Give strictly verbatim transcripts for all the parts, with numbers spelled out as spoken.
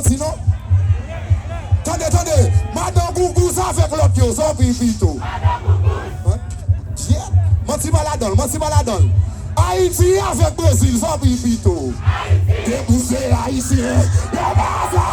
Sinon, tande, tande, madan Gougouz avèk lòt yo, sa w pi pito. Dyèt, manti pa ladan l, manti pa ladan l. Ayiti avèk Brezil, sa w pi pito. Debout se Ayisyen, yo pa sa.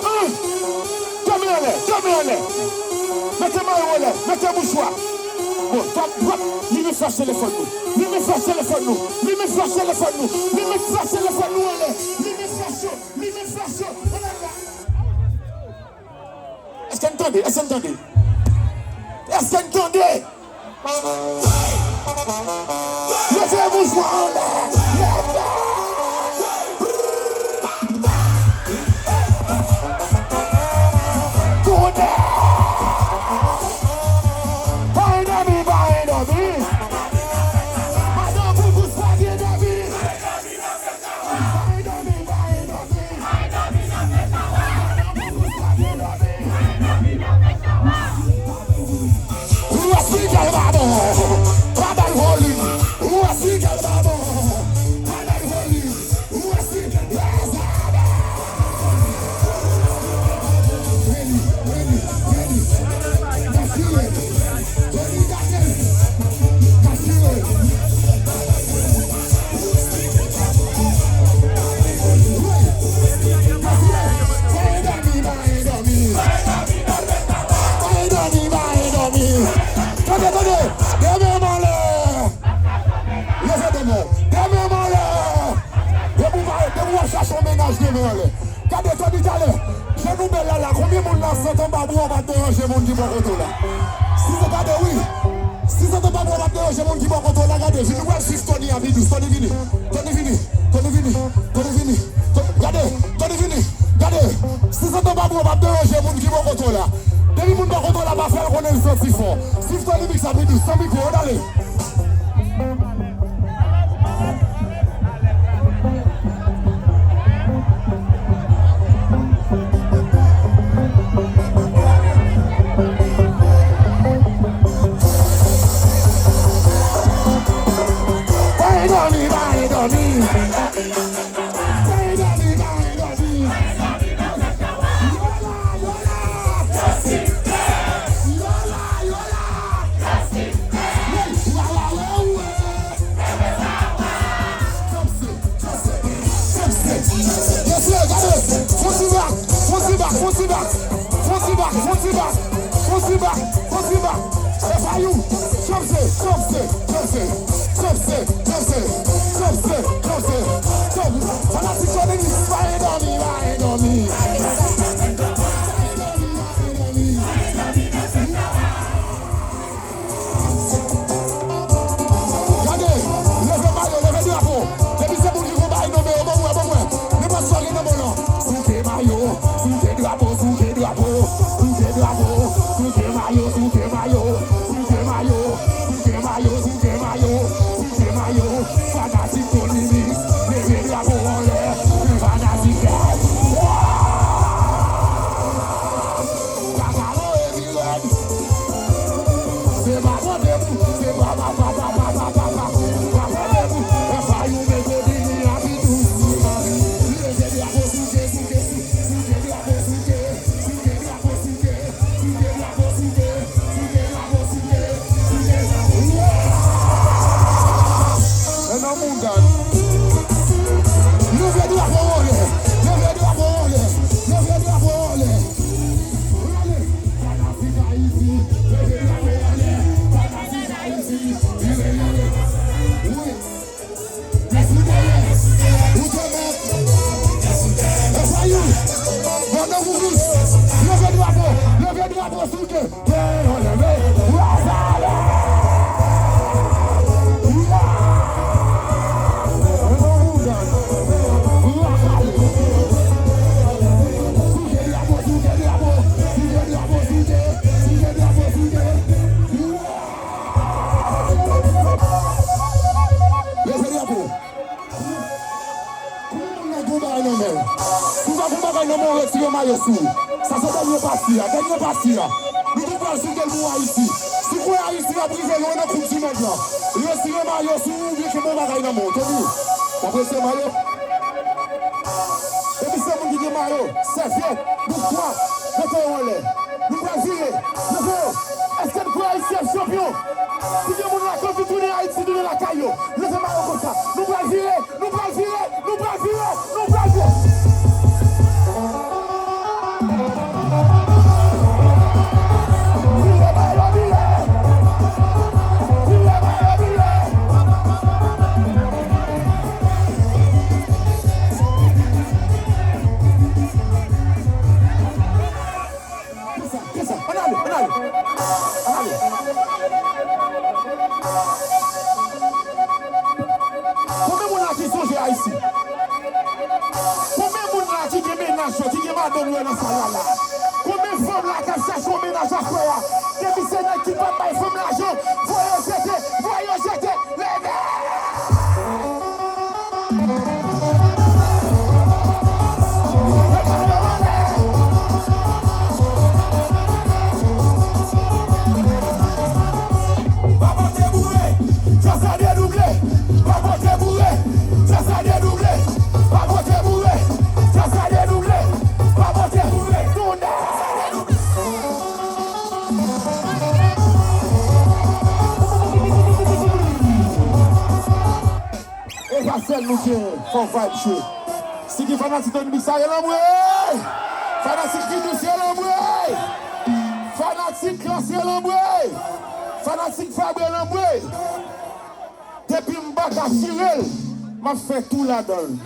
An! Dòmi anlè, dòmi anlè. Mete mayo anlè, mete mouchwa. Bon, fòk, fòk, limen flach telefòn nou. Limen flach telefòn nou. Limen flach telefòn nou. Limen flach telefòn nou anlè. Limen flach yo. Limen flach yo. Anlè la. Èske n tande? Èske n tande? Èske n tande? Leve mouvman anlè. Leve. Kounye. Pa endòmi, pa endòmi. Madan Gougouz pa gen dòmi. Ou wè si kè l pa bon, pa ba l volim. Ou wè si kè l pa bon, pa ba l volim. Ou wè si kè l pa bon. Reni, reni, reni. Gade, gade. Tande, tande. Demen m anlè. Leve demen. Demen m anlè. Depi w pa, depi w ap chache yon mennaj, demen anlè. Gade, Tony, talè, je nou bèl la, la. Konbyen moun la, sant anba bra w p ap deranje moun ki bò kote w la? Si se gade, wi. Si sant anba bra w p ap deranje moun ki bò kote w la, gade, vini, w al swiv Tony a pi dous. Tony vini. Tony vini. Tony vini. Tony vini. To-, gade, Tony vini. Gade. Si sant anba bra w p ap deranje moun ki bò kote w la. Depi moun bò kote w la pa fè l konnen l santi fò. Swiv Tony Mix a pi dous. San mikwo, ale. Pa endòmi, pa endòmi. Pa endòmi, pa endòmi. Yola, yola. Yola, yola. Mesye, gade, fon ti bak, fon ti bak, fon ti bak, fon ti bak, fon ti bak, fon ti bak, fon ti bak. E pa you. Chòmse, chòmse, chòmse, chòmse, chòmse, chòmse, chòmse, chòmse. Fanatik Tony Mix, pa endòmi, pa endòmi. Gade, leve mayo, leve drapo. Depi se moun ki gon bagay nan men yo, ban mwen, ban mwen. Nenpòt sa w gen nan men w lan. Souke mayo, souke drapo, souke drapo, souke drapo, souke mayo, souke mayo, souke mayo, souke mayo, souke mayo, souke mayo. Fanatik Tony Mix, leve drapo anlè. Fanatik la. Wa! Leve drapo. Kouman moun nan gon bagay nan men l? Si w pa gon bagay nan men w, retire mayo sou ou. Sa se dènye pati a, dènye pati a. Nou tou pral sou gèl pou Ayiti. Si w kwè Ayiti ap rive lwen nan koup di mond lan, retire mayo sou ou oubyen kenbe yon bagay nan men w. Tande, w ap retire mayo. Depi se moun ki gen mayo, sèvyèt, boukwa, mete yo anlè. Nou pral vire. Leve yo. Èske n kwè Ayiti ap chanpyon? Si gen moun la k anvi tounen Ayiti, tounen lakay yo, leve mayo konsa. Nou pral vire, nou pral vire, nou pral vire, nou pral vire. Vire mayo, vire. Vire mayo, vire. Kisa? Kisa? Ann ale, ann ale. Ann ale. Konbyen moun la ki sonje Ayiti? Konbyen moun la ki gen mennaj yo, ki gen madanm yo nan sal la la? Konbyen fanm la k ap chache yon mennaj aswè a? Depi se nèg ki p ap bay fanm lajan, voye yo jete, voye yo jete, leve! Pa pote boure, djaz la dedouble. Pa pote boure, djaz la dedouble. Pa pote boure, djaz la dedouble. Pa pote boure, tounen. E pa sèl nou genyen, fò vibe jwe. Si gen fanatik Don Mix la, rele anmwe! Fanatik Ridous, rele anmwe! Fanatik Klass, rele anmwe! Fanatik Fabre, rele anmwe! Depi m pa ka chire l, m ap fè tou ladan l.